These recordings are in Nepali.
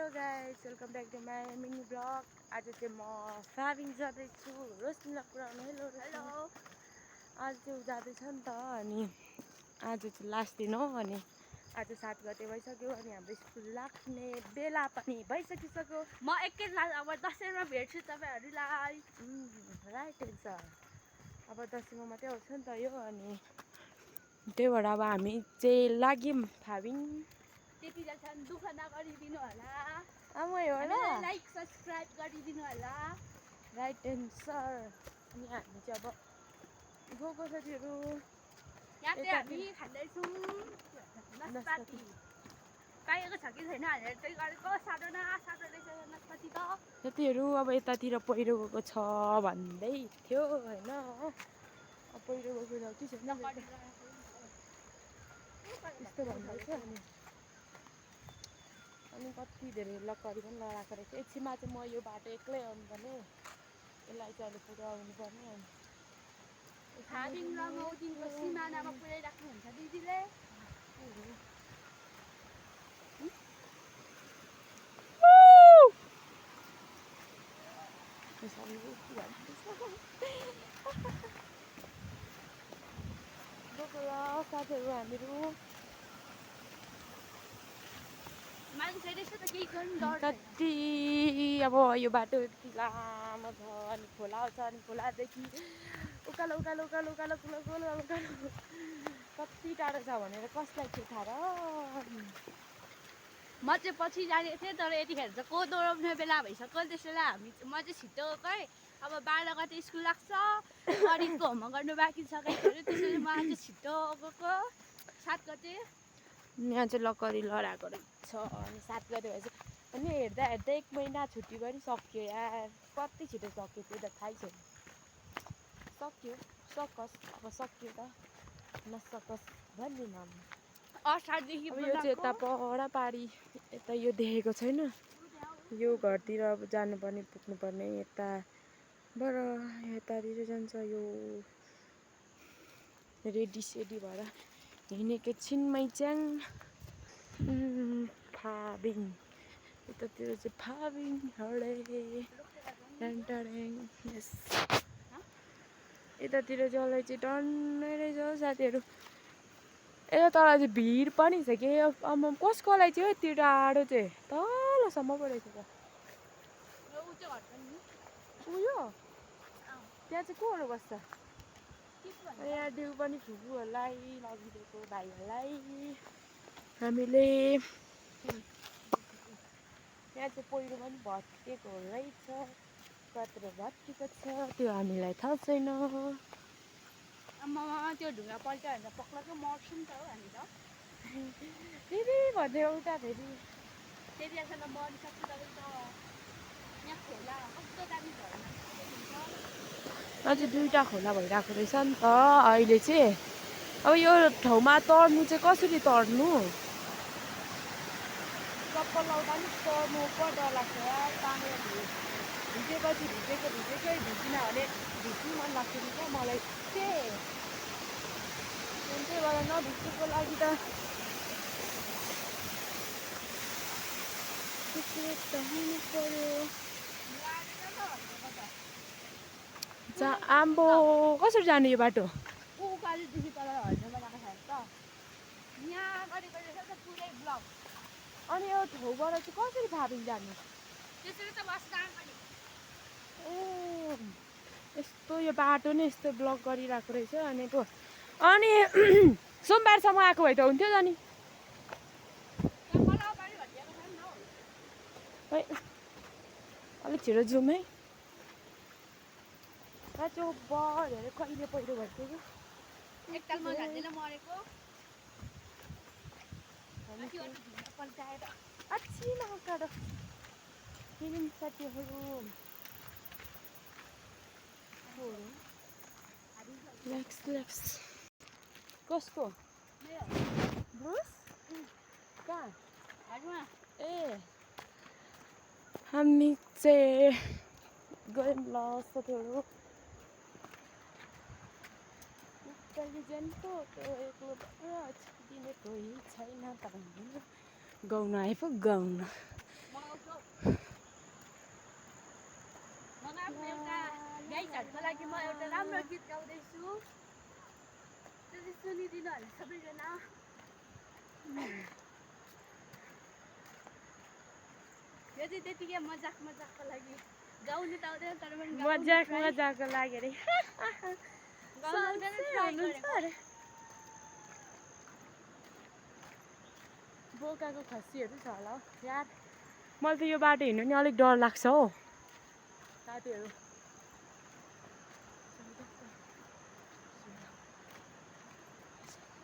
Guys welcome back to my mini blog. आज चाहिँ म फाबिङ जाँदैछु। रोशनीलाई पुऱ्याउनु। Hello hello. आज चाहिँ जाँदैछ नि त, अनि आज चाहिँ लास्ट दिन हो। अनि आज 7 गते भइसक्यो, अनि हाम्रो स्कुल लाग्ने बेला पनि भइसकिसक्यो। म एकैछिन अब दसैँमा भेट्छु तपाईँहरूलाई। Right answer. अब दसैँमा मात्रै आउँछ नि त यो, अनि त्यही भएर अब हामी चाहिँ लाग्यौँ फाबिङ। त्यतिखेरसम्म दुःख नगरिदिनु होला, होला लाइक सब्सक्राइब गरिदिनु होला। Right answer. अनि हामी चाहिँ अब गएको साथीहरू यहाँ चाहिँ हामी खाँदैछौँ नास्पाती। पाएको छ कि छैन भनेर चाहिँ गरेको। साह्रो न साह्रो रहेछ नास्पाती त। साथीहरू अब यतातिर पहिरो गएको छ भन्दै थियो होइन। अब पहिरो गएको कि छैन यस्तो भन्दैछ। अनि कति धेरै लकडी पनि लडाएको रहेछ। एकछिनमा चाहिँ म यो बाटो एक्लै आउनुपर्ने, यसलाई चाहिँ अहिले पुऱ्याउनु पर्ने। फाबिङ र मौदिनको सिमानामा पुऱ्याइराख्नुहुन्छ दिदीले। साथीहरू हामीहरू कति अब यो बाटो यति लामो छ, अनि खोला आउँछ, अनि खोलादेखि उकालो उकालो उकालो उकालो उकालो उकालो उकालो कति टाढो छ भनेर कसलाई के थाहा र। म चाहिँ पछि जानेको थिएँ, तर यतिखेर चाहिँ कोदो रोप्ने बेला भइसक्यो। त्यसैले म चाहिँ छिटो गएँ। अब 12 गते स्कुल लाग्छ, गणितको होमवर्क गर्नु बाँकी छ गाइसहरू। त्यसैले म आज छिटो गएको 7 गते। यहाँ चाहिँ लकडी लडाएको रहेछ, अनि 7 गते भएछ। अनि हेर्दा हेर्दा 1 महिना छुट्टी पनि सक्यो यार। कति छिटो सक्यो त्यो त थाहै छैन। सक्यो सकोस्, अब सक्यो त नसकोस् भन्दिनँ। असारदेखि अब यो चाहिँ यता पर पारी यता यो देखेको छैन, यो घरतिर अब जानुपर्ने पुग्नुपर्ने यताबाट यतातिर जान्छ। यो रेडी सेडी भएर हिँडेको एकछिनमै च्याङ फाबिङ। यतातिर चाहिँ फाबिङ हडे यस। यतातिर जसलाई चाहिँ टन्नै रहेछ साथीहरू। यता तल चाहिँ भिड पनि छ कि। कसकोलाई चाहिँ यति टाढो चाहिँ तलसम्म पो रहेछ त। उयो त्यहाँ चाहिँ कोहरू बस्छ? यहाँ दिउ पनि फुपूहरूलाई लगिदिएको भाइहरूलाई हामीले। यहाँ चाहिँ पहिरो पनि भत्किएको रहेछ, कत्रो भत्किएको छ त्यो हामीलाई थाहा छैन। त्यो ढुङ्गा पल्ट्यो भने त पक्राको मर्छौँ त हो हामी त। दिदी भन्दै उता फेरि त्यतिखेरसम्म मरिसक्छु तपाईँको। यहाँ खोला कस्तो दामी झर्ना अझै 2टा खोला भइरहेको रहेछ नि त अहिले चाहिँ। अब यो ठाउँमा तर्नु चाहिँ कसरी तर्नु? चप्पल लाउँदा पनि तर्नु पो डर लाग्छ यार। पानीमा भिजेपछि भिजेकै भिजिन भने भिज्नु मन लाग्छ नि क्या मलाई चाहिँ। त्यही भएर नभिज्नुको लागि त हुनु पर्यो। आम्बो कसरी जाने यो बाटो? उकालोदेखि तल झर्ने बनाएको छ त यहाँ गरेको रहेछ त पुरै ब्लक। अनि यो ठाउँबाट चाहिँ कसरी फाबिङ जाने? त्यसरी त बस जानुपर्ने। ए यस्तो यो बाटो नै यस्तो ब्लक गरिरहेको रहेछ। अनि पो अनि सोमबारसम्म आएको भए त हुन्थ्यो त नि। खै अलिक छिटो जाउँ है। त्यो बढेर कहिले पहिरो भइसक्यो कि एकतालमा झाँदैन मरेको पल्टाएर अछिन उकालो फेरि साथीहरू। लेक्स कसको ब्रुस कहाँ? ए हामी चाहिँ गयौँ ल साथीहरू। इन्टेलिजेन्टको एक्लो दिने कोही छैन त गाउन आए पो गाउन। गाइजहरूको लागि म एउटा राम्रो गीत गाउँदैछु त्यो चाहिँ सुनिदिनु होला सबैजना यो चाहिँ त्यतिकै मजाकको लागि गाउनु त आउँदैन तर पनि मजाकको लागि अरे बोकाको खसीहरू छ होला हौ यार मलाई त यो बाटो हिँड्नु नि अलिक डर लाग्छ हौ साथीहरू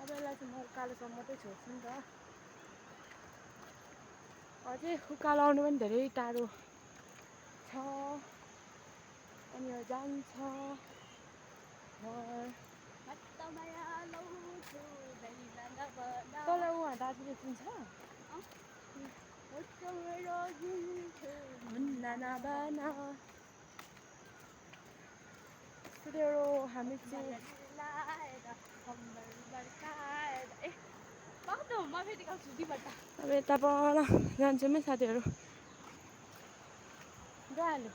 अब यसलाई चाहिँ म उकालोसम्म मात्रै छोड्छु नि त अझै उकालो आउनु पनि धेरै टाढो छ अनि यो जान्छ तँलाई उहाँ दाजुले चिन्छ हामी चाहिँ अब यता पर जान्छौँ है साथीहरू गइहाल्यो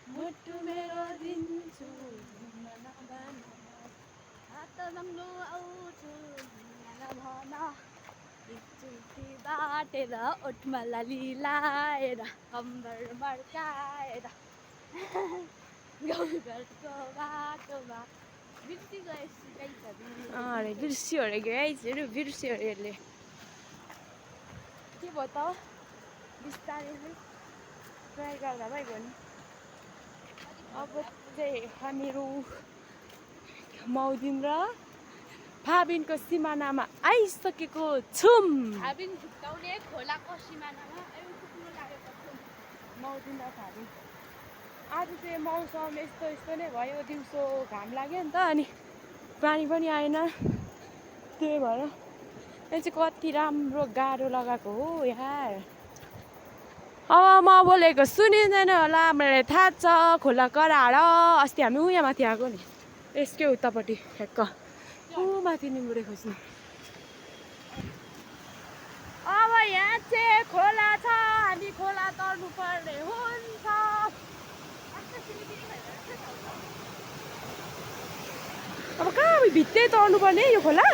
मुटु मेरो दिन्छु हात नङ्लो आउँछु भन एकचोटि बाटेर ओठमा लाली लाएर कम्बर मर्काएर गाउँघरको बाटोमा बिर्सी गएपछि अरे बिर्स्यो अरे गाइजहरू बिर्स्यो अरे यसले के भयो त बिस्तारै ट्राई गर्दा भइगयो नि अब चाहिँ हामीहरू मौदिन र फाबिनको सिमानामा आइसकेको छौँ फाबिन झुक्काउने खोलाको सिमानामा मौदिन र फाबिन आज चाहिँ मौसम यस्तो नै भयो दिउँसो घाम लाग्यो नि त अनि पानी पनि आएन त्यही भएर यो चाहिँ कति राम्रो गाह्रो लगाएको हो यार अब म बोलेको सुनिँदैन होला मलाई थाहा छ खोला कराएर अस्ति हामी उहाँ माथि आएको नि यसकै उतापट्टि ठ्याक्क ऊ माथि निम्बुरे खोज्नु अब यहाँ चाहिँ खोला छ हामी खोला तर्नु पर्ने हुन्छ अब कहाँ भित्रै तर्नु पर्ने यो खोला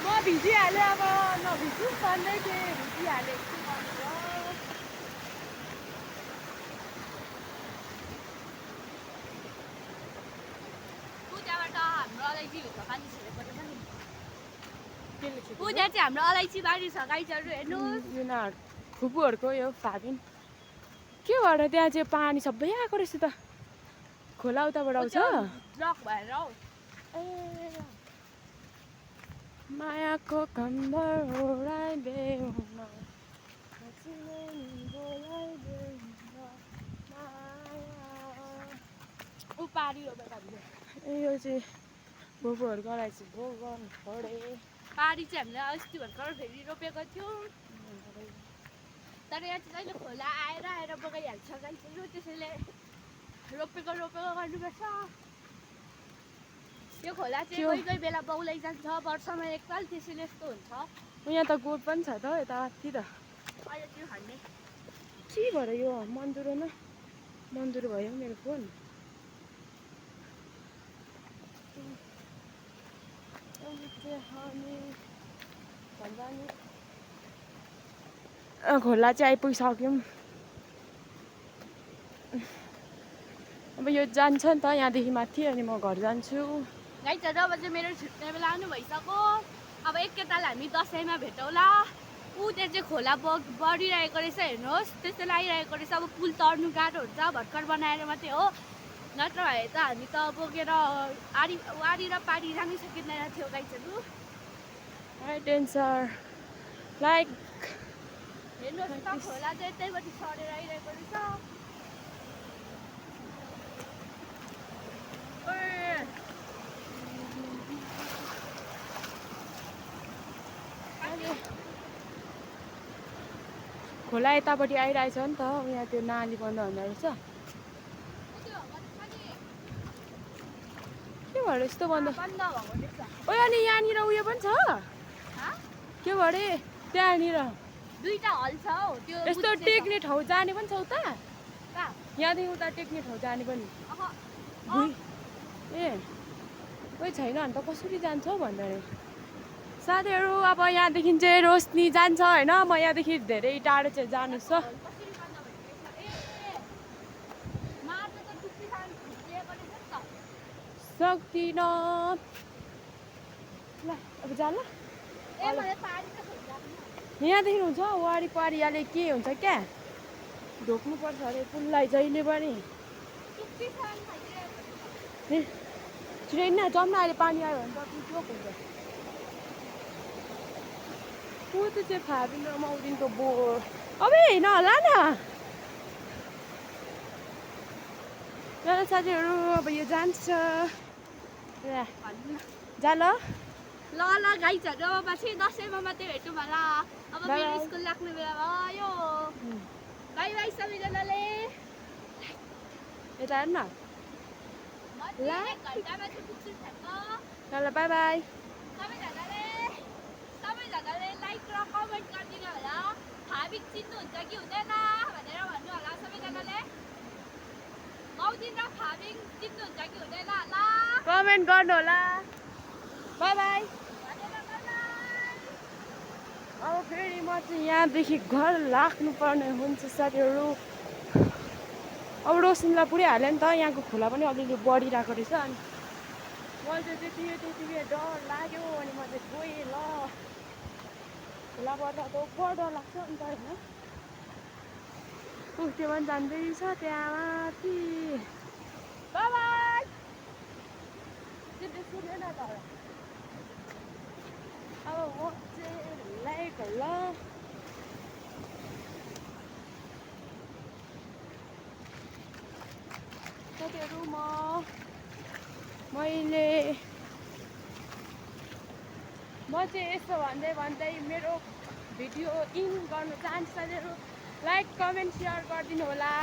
म भिजिहालेँ अब नभिजु पर्ने थिएँ भिजिहालेँ पूजा चाहिँ हाम्रो अलैँची बारी छ गाइजहरू हेर्नुहोस् यिनीहरू फुपूहरूको यो फाबिन के भएर त्यहाँ चाहिँ पानी सबै आएको रहेछ त खोला उताबाट आउँछ ब्लक भएर हौ ए मायाको कम्बर ओढाइदेऊ ऊ पारी हो ए यो चाहिँ फुपूहरूको अलैँची भो गर्नु पऱ्यो पारी चाहिँ हामीले अस्ति भर्खर फेरि रोपेको थियौँ तर यहाँ चाहिँ कहिले खोला आएर बगाइहाल्छ गाइजहरू त्यसैले रोपेको गर्नुपर्छ यो खोला चाहिँ कोही बेला बौलै जान्छ वर्षमा एकताल त्यसैले यस्तो हुन्छ यहाँ त गोठ पनि छ त यता माथि त अहिले त्यो खाने के भएर यो मन्दुरो भयो मेरो फोन खोला चाहिँ आइपुगिसक्यौँ अब यो जान्छ नि त यहाँदेखि माथि अनि म घर जान्छु गाइजहरू अब चाहिँ मेरो छुट्ने बेला आउनु भइसक्यो अब एकैताल हामी दसैँमा भेटौँला ऊ त्यहाँ चाहिँ खोला बढिरहेको रहेछ हेर्नुहोस् त्यस्तो लागिरहेको रहेछ अब पुल तर्नु गाह्रो हुन्छ भर्खर बनाएर मात्रै हो नत्र भए त हामी त बोकेर वारी र पारी जानै सकिँदैन थियो गाइजहरू लाइक हेर्नुहोस् त खोला चाहिँ यतैपट्टि सरेर आइरहेको रहेछ खोला यतापट्टि आइरहेछ नि त यहाँ त्यो नाली बन्द हुँदो रहेछ के भएर यस्तो बन्द भएको रहेछ ओ अनि यहाँनिर उयो पनि छ के भरे त्यहाँनिर दुईटा हल छ हौ त्यो यस्तो टेक्ने ठाउँ जाने पनि छ उता कहाँ? यहाँदेखि उता टेक्ने ठाउँ जाने पनि ए कोही छैन भने त कसरी जान्छ हौ भन्दा नि साथीहरू अब यहाँदेखि चाहिँ रोशनी जान्छ होइन म यहाँदेखि धेरै टाढो चाहिँ जानु छ सक्दिनँ ल अब जानु यहाँदेखि हुन्छ वरिपरि अहिले के हुन्छ क्या ढोक्नुपर्छ अरे पुललाई जहिले पनि छिटै न जाउँ न अहिले पानी आयो भने त जोक हुन्छ ऊ त्यो चाहिँ फाबिन र माउदिनको बोर अबे होइन होला न ल साथीहरू अब यो जान्छ जा ल ल गाइजहरू अब चाहिँ दसैँमा मात्रै भेटौँ होला अब मेरो स्कुल लाग्ने बेला भयो बाई बाई सबैजनाले यता हेर्न ल घन्टामा चाहिँ पुग्छु ल बाई बाई सबैजनाले लाइक र कमेन्ट गरिदिनु होला भाबी चिन्नुहुन्छ कि हुँदैन भनेर भन्नु होला सबैजनाले माउदिन र भाबी चिन्नुहुन्छ कि हुँदैन ल कमेन्ट गर्नु होला बाई बाई अब फेरि म चाहिँ यहाँदेखि घर लाग्नुपर्ने हुन्छ साथीहरू अब रोशनीलाई पुऱ्याइहाल्यो नि त यहाँको खोला पनि अलिअलि बढिरहेको रहेछ अनि मलाई चाहिँ त्यतिकै डर लाग्यो अनि म चाहिँ गएँ ल खोला बढ्दा त बढ डर लाग्छ अन्त होइन त्यो पनि जाँदैछ त्यहाँ माथि बाई सुनेन तर अब म चाहिँ लाइक ल साथीहरू म चाहिँ यस्तो भन्दै मेरो भिडियो इन गर्न चाहन्छु साथीहरू लाइक कमेन्ट सेयर गरिदिनु होला